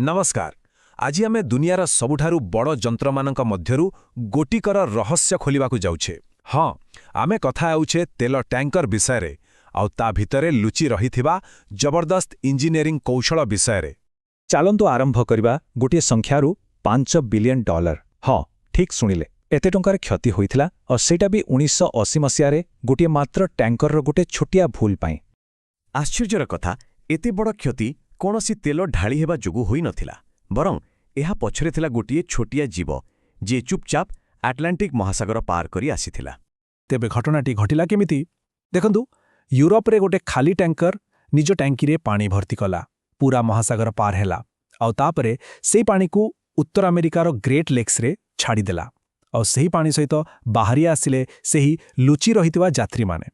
ନମସ୍କାର। ଆଜି ଆମେ ଦୁନିଆର ସବୁଠାରୁ ବଡ଼ ଯନ୍ତ୍ରମାନଙ୍କ ମଧ୍ୟରୁ ଗୋଟିକର ରହସ୍ୟ ଖୋଲିବାକୁ ଯାଉଛେ। ହଁ, ଆମେ କଥା ହେଉଛେ ତେଲ ଟ୍ୟାଙ୍କର ବିଷୟରେ, ଆଉ ତା ଭିତରେ ଲୁଚି ରହିଥିବା ଜବରଦସ୍ତ ଇଞ୍ଜିନିୟରିଂ କୌଶଳ ବିଷୟରେ। ଚାଲନ୍ତୁ ଆରମ୍ଭ କରିବା ଗୋଟିଏ ସଂଖ୍ୟାରୁ, 5 ବିଲିୟନ ଡଲାର। ହଁ, ଠିକ୍ ଶୁଣିଲେ। ଏତେ ଟଙ୍କାର କ୍ଷତି ହୋଇଥିଲା, ଆଉ ସେଇଟା ବି 1980 ମସିହାରେ ଗୋଟିଏ ମାତ୍ର ଟ୍ୟାଙ୍କରର ଗୋଟେ ଛୋଟିଆ ଭୁଲ ପାଇଁ। ଆଶ୍ଚର୍ଯ୍ୟର କଥା, ଏତେ ବଡ଼ କ୍ଷତି କୌଣସି ତେଲ ଢାଳି ହେବା ଯୋଗୁଁ ହୋଇନଥିଲା, ବରଂ ଏହା ପଛରେ ଥିଲା ଗୋଟିଏ ଛୋଟିଆ ଜୀବ, ଯିଏ ଚୁପଚାପ ଆଟଲାଣ୍ଟିକ୍ ମହାସାଗର ପାର କରି ଆସିଥିଲା। ତେବେ ଘଟଣାଟି ଘଟିଲା କେମିତି? ଦେଖନ୍ତୁ, ୟୁରୋପରେ ଗୋଟେ ଖାଲି ଟ୍ୟାଙ୍କର ନିଜ ଟ୍ୟାଙ୍କିରେ ପାଣି ଭର୍ତ୍ତି କଲା, ପୁରା ମହାସାଗର ପାର ହେଲା, ଆଉ ତାପରେ ସେଇ ପାଣିକୁ ଉତ୍ତର ଆମେରିକାର ଗ୍ରେଟ୍ ଲେକ୍ସରେ ଛାଡ଼ିଦେଲା। ଆଉ ସେହି ପାଣି ସହିତ ବାହାରି ଆସିଲେ ସେହି ଲୁଚି ରହିଥିବା ଯାତ୍ରୀମାନେ।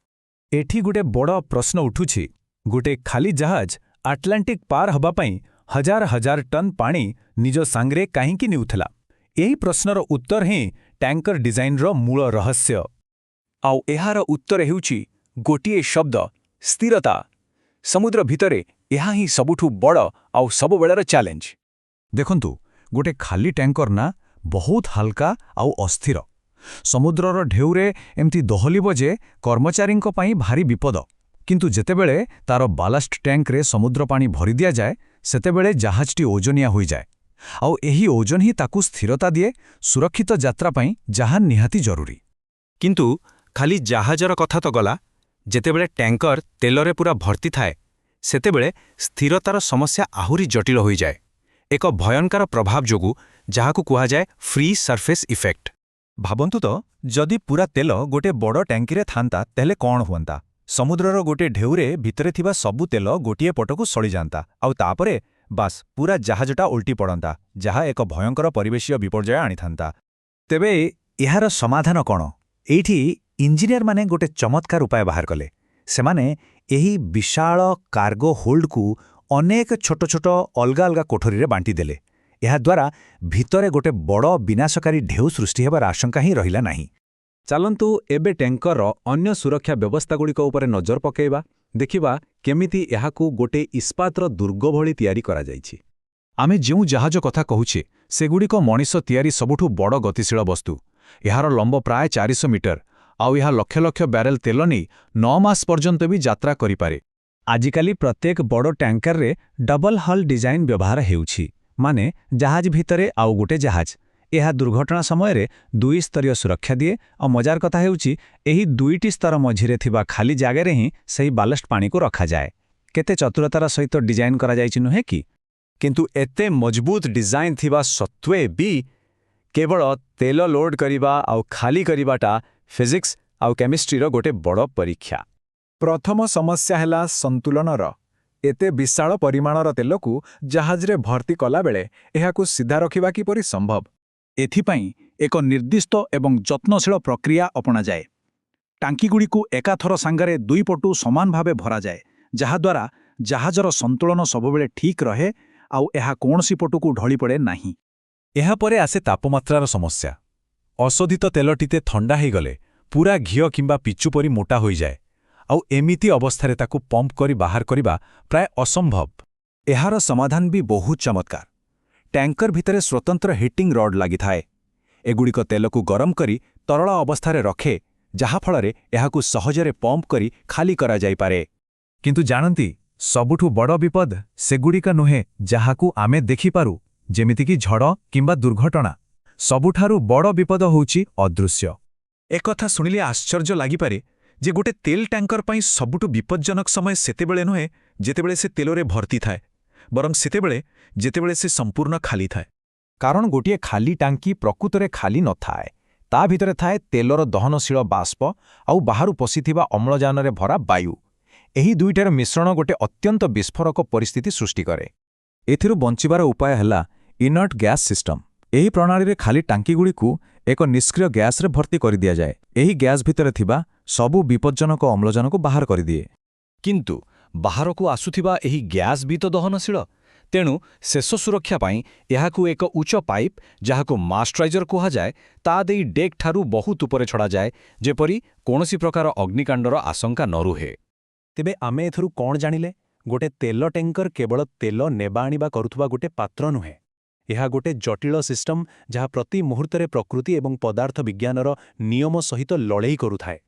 ଏଠି ଗୋଟେ ବଡ଼ ପ୍ରଶ୍ନ ଉଠୁଛି। ଗୋଟେ ଖାଲି ଜାହାଜ ଆଟଲାଣ୍ଟିକ୍ ପାର ହେବା ପାଇଁ ହଜାର ହଜାର ଟନ୍ ପାଣି ନିଜ ସାଙ୍ଗରେ କାହିଁକି ନେଉଥିଲା? ଏହି ପ୍ରଶ୍ନର ଉତ୍ତର ହିଁ ଟ୍ୟାଙ୍କର ଡିଜାଇନର ମୂଳ ରହସ୍ୟ। ଆଉ ଏହାର ଉତ୍ତର ହେଉଛି ଗୋଟିଏ ଶବ୍ଦ, ସ୍ଥିରତା। ସମୁଦ୍ର ଭିତରେ ଏହା ହିଁ ସବୁଠୁ ବଡ଼ ଆଉ ସବୁବେଳର ଚ୍ୟାଲେଞ୍ଜ। ଦେଖନ୍ତୁ, ଗୋଟେ ଖାଲି ଟ୍ୟାଙ୍କର ନା ବହୁତ ହାଲକା ଆଉ ଅସ୍ଥିର। ସମୁଦ୍ରର ଢେଉରେ ଏମିତି ଦୋହଲିବ ଯେ କର୍ମଚାରୀଙ୍କ ପାଇଁ ଭାରି ବିପଦ। କିନ୍ତୁ ଯେତେବେଳେ ତାର ବାଲାଷ୍ଟ ଟ୍ୟାଙ୍କରେ ସମୁଦ୍ର ପାଣି ଭରି ଦିଆଯାଏ, ସେତେବେଳେ ଜାହାଜଟି ଓଜନିଆ ହୋଇଯାଏ। ଆଉ ଏହି ଓଜନ ହିଁ ତାକୁ ସ୍ଥିରତା ଦିଏ, ସୁରକ୍ଷିତ ଯାତ୍ରା ପାଇଁ ଯାହା ନିହାତି ଜରୁରୀ। କିନ୍ତୁ ଖାଲି ଜାହାଜର କଥା ତ ଗଲା। ଯେତେବେଳେ ଟ୍ୟାଙ୍କର ତେଲରେ ପୂରା ଭର୍ତ୍ତି ଥାଏ, ସେତେବେଳେ ସ୍ଥିରତାର ସମସ୍ୟା ଆହୁରି ଜଟିଳ ହୋଇଯାଏ ଏକ ଭୟଙ୍କର ପ୍ରଭାବ ଯୋଗୁଁ, ଯାହାକୁ କୁହାଯାଏ ଫ୍ରି ସର୍ଫେସ୍ ଇଫେକ୍ଟ। ଭାବନ୍ତୁ ତ, ଯଦି ପୂରା ତେଲ ଗୋଟେ ବଡ଼ ଟ୍ୟାଙ୍କିରେ ଥାନ୍ତା, ତାହେଲେ କ'ଣ ହୁଅନ୍ତା? ସମୁଦ୍ରର ଗୋଟେ ଢେଉରେ ଭିତରେ ଥିବା ସବୁ ତେଲ ଗୋଟିଏ ପଟକୁ ସଳିଯାନ୍ତା, ଆଉ ତାପରେ ବାସ୍, ପୂରା ଜାହାଜଟା ଓଲଟି ପଡ଼ନ୍ତା, ଯାହା ଏକ ଭୟଙ୍କର ପରିବେଶୀୟ ବିପର୍ଯ୍ୟୟ ଆଣିଥାନ୍ତା। ତେବେ ଏହାର ସମାଧାନ କ'ଣ? ଏଇଠି ଇଞ୍ଜିନିୟରମାନେ ଗୋଟେ ଚମତ୍କାର ଉପାୟ ବାହାର କଲେ। ସେମାନେ ଏହି ବିଶାଳ କାର୍ଗୋ ହୋଲ୍ଡକୁ ଅନେକ ଛୋଟ ଛୋଟ ଅଲଗା ଅଲଗା କୋଠରୀରେ ବାଣ୍ଟିଦେଲେ। ଏହାଦ୍ୱାରା ଭିତରେ ଗୋଟେ ବଡ଼ ବିନାଶକାରୀ ଢେଉ ସୃଷ୍ଟି ହେବାର ଆଶଙ୍କା ହିଁ ରହିଲା ନାହିଁ। ଚାଲନ୍ତୁ ଏବେ ଟ୍ୟାଙ୍କରର ଅନ୍ୟ ସୁରକ୍ଷା ବ୍ୟବସ୍ଥାଗୁଡ଼ିକ ଉପରେ ନଜର ପକାଇବା। ଦେଖିବା କେମିତି ଏହାକୁ ଗୋଟେ ଇସ୍ପାତର ଦୁର୍ଗ ଭଳି ତିଆରି କରାଯାଇଛି। ଆମେ ଯେଉଁ ଜାହାଜ କଥା କହୁଛେ, ସେଗୁଡ଼ିକ ମଣିଷ ତିଆରି ସବୁଠୁ ବଡ଼ ଗତିଶୀଳ ବସ୍ତୁ। ଏହାର ଲମ୍ବ ପ୍ରାୟ 400 ମିଟର, ଆଉ ଏହା ଲକ୍ଷ ଲକ୍ଷ ବ୍ୟାରେଲ ତେଲ ନେଇ 9 ମାସ ପର୍ଯ୍ୟନ୍ତ ବି ଯାତ୍ରା କରିପାରେ। ଆଜିକାଲି ପ୍ରତ୍ୟେକ ବଡ଼ ଟ୍ୟାଙ୍କରରେ ଡବଲ ହଲ୍ ଡିଜାଇନ୍ ବ୍ୟବହାର ହେଉଛି, ମାନେ ଜାହାଜ ଭିତରେ ଆଉ ଗୋଟେ ଜାହାଜ। ଏହା ଦୁର୍ଘଟଣା ସମୟରେ ଦୁଇ ସ୍ତରୀୟ ସୁରକ୍ଷା ଦିଏ। ଆଉ ମଜାର କଥା ହେଉଛି, ଏହି ଦୁଇଟି ସ୍ତର ମଝିରେ ଥିବା ଖାଲି ଜାଗାରେ ହିଁ ସେହି ବାଲଷ୍ଟ ପାଣିକୁ ରଖାଯାଏ। କେତେ ଚତୁରତାର ସହିତ ଡିଜାଇନ୍ କରାଯାଇଛି, ନୁହେଁ କି? କିନ୍ତୁ ଏତେ ମଜବୁତ ଡିଜାଇନ୍ ଥିବା ସତ୍ତ୍ୱେ ବି କେବଳ ତେଲ ଲୋଡ୍ କରିବା ଆଉ ଖାଲି କରିବାଟା ଫିଜିକ୍ସ ଆଉ କେମିଷ୍ଟ୍ରିର ଗୋଟେ ବଡ଼ ପରୀକ୍ଷା। ପ୍ରଥମ ସମସ୍ୟା ହେଲା ସନ୍ତୁଳନର। ଏତେ ବିଶାଳ ପରିମାଣର ତେଲକୁ ଜାହାଜରେ ଭର୍ତ୍ତି କଲାବେଳେ ଏହାକୁ ସିଧା ରଖିବା କିପରି ସମ୍ଭବ? ଏଥିପାଇଁ ଏକ ନିର୍ଦ୍ଦିଷ୍ଟ ଏବଂ ଯତ୍ନଶୀଳ ପ୍ରକ୍ରିୟା ଅପଣାଯାଏ। ଟାଙ୍କିଗୁଡ଼ିକୁ ଏକାଥର ସାଙ୍ଗରେ ଦୁଇପଟୁ ସମାନ ଭାବେ ଭରାଯାଏ, ଯାହାଦ୍ୱାରା ଜାହାଜର ସନ୍ତୁଳନ ସବୁବେଳେ ଠିକ୍ ରହେ ଆଉ ଏହା କୌଣସି ପଟକୁ ଢଳିପଡ଼େ ନାହିଁ। ଏହାପରେ ଆସେ ତାପମାତ୍ରାର ସମସ୍ୟା। ଅଶୋଧିତ ତେଲ ଟିକେ ଥଣ୍ଡା ହେଇଗଲେ ପୂରା ଘିଅ କିମ୍ବା ପିଚୁ ପରି ମୋଟା ହୋଇଯାଏ, ଆଉ ଏମିତି ଅବସ୍ଥାରେ ତାକୁ ପମ୍ପ କରି ବାହାର କରିବା ପ୍ରାୟ ଅସମ୍ଭବ। ଏହାର ସମାଧାନ ବି ବହୁତ ଚମତ୍କାର। ଟ୍ୟାଙ୍କର ଭିତରେ ସ୍ୱତନ୍ତ୍ର ହିଟିଂ ରଡ୍ ଲାଗିଥାଏ। ଏଗୁଡ଼ିକ ତେଲକୁ ଗରମ କରି ତରଳ ଅବସ୍ଥାରେ ରଖେ, ଯାହାଫଳରେ ଏହାକୁ ସହଜରେ ପମ୍ପ କରି ଖାଲି କରାଯାଇପାରେ। କିନ୍ତୁ ଜାଣନ୍ତି, ସବୁଠୁ ବଡ଼ ବିପଦ ସେଗୁଡ଼ିକ ନୁହେଁ ଯାହାକୁ ଆମେ ଦେଖିପାରୁ, ଯେମିତିକି ଝଡ଼ କିମ୍ବା ଦୁର୍ଘଟଣା। ସବୁଠାରୁ ବଡ଼ ବିପଦ ହେଉଛି ଅଦୃଶ୍ୟ। ଏକଥା ଶୁଣିଲେ ଆଶ୍ଚର୍ଯ୍ୟ ଲାଗିପାରେ ଯେ ଗୋଟେ ତେଲ ଟ୍ୟାଙ୍କର ପାଇଁ ସବୁଠୁ ବିପଜ୍ଜନକ ସମୟ ସେତେବେଳେ ନୁହେଁ ଯେତେବେଳେ ସେ ତେଲରେ ଭର୍ତ୍ତି ଥାଏ, ବରଂ ସେତେବେଳେ ଯେତେବେଳେ ସେ ସମ୍ପୂର୍ଣ୍ଣ ଖାଲି ଥାଏ। କାରଣ ଗୋଟିଏ ଖାଲି ଟାଙ୍କି ପ୍ରକୃତରେ ଖାଲି ନଥାଏ। ତା ଭିତରେ ଥାଏ ତେଲର ଦହନଶୀଳ ବାଷ୍ପ ଆଉ ବାହାରୁ ପଶିଥିବା ଅମ୍ଳଜାନରେ ଭରା ବାୟୁ। ଏହି ଦୁଇଟାର ମିଶ୍ରଣ ଗୋଟେ ଅତ୍ୟନ୍ତ ବିସ୍ଫୋରକ ପରିସ୍ଥିତି ସୃଷ୍ଟି କରେ। ଏଥିରୁ ବଞ୍ଚିବାର ଉପାୟ ହେଲା ଇନର୍ଟ ଗ୍ୟାସ୍ ସିଷ୍ଟମ। ଏହି ପ୍ରଣାଳୀରେ ଖାଲି ଟାଙ୍କିଗୁଡ଼ିକୁ ଏକ ନିଷ୍କ୍ରିୟ ଗ୍ୟାସ୍ରେ ଭର୍ତ୍ତି କରିଦିଆଯାଏ। ଏହି ଗ୍ୟାସ୍ ଭିତରେ ଥିବା ସବୁ ବିପଜ୍ଜନକ ଅମ୍ଳଜାନକୁ ବାହାର କରିଦିଏ। କିନ୍ତୁ ବାହାରକୁ ଆସୁଥିବା ଏହି ଗ୍ୟାସ୍ ବି ତ ଦହନଶୀଳ। ତେଣୁ ଶେଷ ସୁରକ୍ଷା ପାଇଁ ଏହାକୁ ଏକ ଉଚ୍ଚ ପାଇପ୍, ଯାହାକୁ ମାଷ୍ଟ୍ରାଇଜର କୁହାଯାଏ, ତା ଦେଇ ଡେକ୍ ଠାରୁ ବହୁତ ଉପରେ ଛଡ଼ାଯାଏ, ଯେପରି କୌଣସି ପ୍ରକାର ଅଗ୍ନିକାଣ୍ଡର ଆଶଙ୍କା ନ ରୁହେ। ତେବେ ଆମେ ଏଥିରୁ କ'ଣ ଜାଣିଲେ? ଗୋଟେ ତେଲ ଟ୍ୟାଙ୍କର କେବଳ ତେଲ ନେବା ଆଣିବା କରୁଥିବା ଗୋଟେ ପାତ୍ର ନୁହେଁ। ଏହା ଗୋଟେ ଜଟିଳ ସିଷ୍ଟମ ଯାହା ପ୍ରତି ମୁହୂର୍ତ୍ତରେ ପ୍ରକୃତି ଏବଂ ପଦାର୍ଥ ବିଜ୍ଞାନର ନିୟମ ସହିତ ଲଢ଼େଇ କରୁଥାଏ।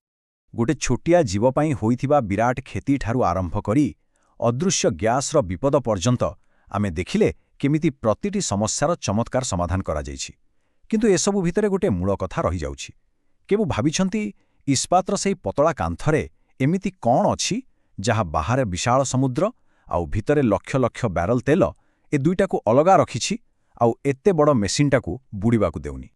ଗୋଟେ ଛୋଟିଆ ଜୀବ ପାଇଁ ହୋଇଥିବା ବିରାଟ କ୍ଷତିଠାରୁ ଆରମ୍ଭ କରି ଅଦୃଶ୍ୟ ଗ୍ୟାସ୍ର ବିପଦ ପର୍ଯ୍ୟନ୍ତ ଆମେ ଦେଖିଲେ କେମିତି ପ୍ରତିଟି ସମସ୍ୟାର ଚମତ୍କାର ସମାଧାନ କରାଯାଇଛି। କିନ୍ତୁ ଏସବୁ ଭିତରେ ଗୋଟେ ମୂଳ କଥା ରହିଯାଉଛି। କେବେ ଭାବିଛନ୍ତି ଇସ୍ପାତର ସେଇ ପତଳା କାନ୍ଥରେ ଏମିତି କ'ଣ ଅଛି ଯାହା ବାହାରେ ବିଶାଳ ସମୁଦ୍ର ଆଉ ଭିତରେ ଲକ୍ଷ ଲକ୍ଷ ବ୍ୟାରଲ ତେଲ, ଏ ଦୁଇଟାକୁ ଅଲଗା ରଖିଛି ଆଉ ଏତେ ବଡ଼ ମେସିନ୍ଟାକୁ ବୁଡ଼ିବାକୁ ଦେଉନି?